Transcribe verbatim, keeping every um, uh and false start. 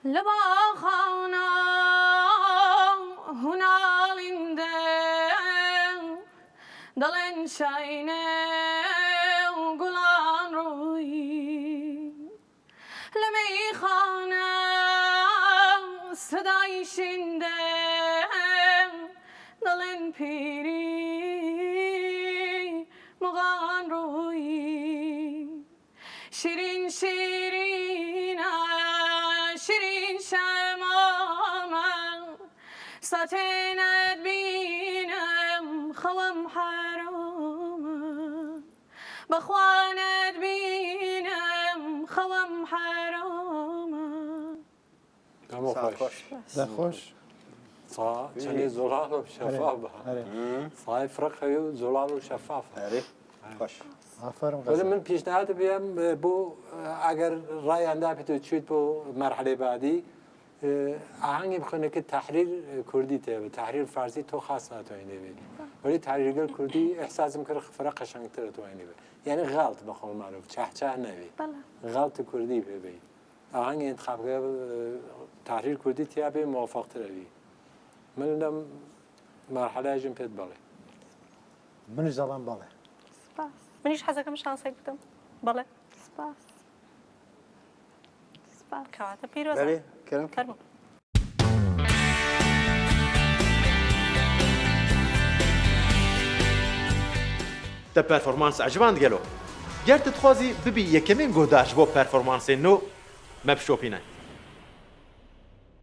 Li baxana hûn alîn de, dilên şayne û gulan rûyî. Li meyxana sidayî şîn de, dilên pîrî muxan rûyî. Şîrîn, şîrîn, a, şîrîn şema me, satê nedbînim xewim heram e. Bi xwe nedbînim xewim heram e. Dema Saet xweş. xweş. De xweş. Sa çenê zolal û şefaf be. Erê. Sayê firq heye û zolal û şefaf be. Erê. Xweş. Aferin Wele Xezal. Min pêşnehad bi em, e, bo, e, eger raya nda pê tu çûyt bo merhelê badî, e, ahengê bi xwe neke tehrîr, e, kurdî tê bi, tehrîr farsî to xas natoyne bi. Wele tehrîrgel kurdî ihsas min kir fira qeşengtir toyne bi. Yani xalt bi xwe maruf, çah çah nevi. Bela. Xalt kurdî bi bi. Ahengê intixabkirî, e, tehrîr kurdî tiya bê muwafaqtir e bî. Min li dem merheleya jin pêt belê. Min ji zalan belê. Spas. Min îş hezekam şansek bidim. Belê. Spas. Spas. Kewate pîroz e. Belê, kerem. Fermo. Te performans eciband gelo? Ger tu dixwazî bibî yekemîn guhdar ji bo performansên nû, me bişopîne.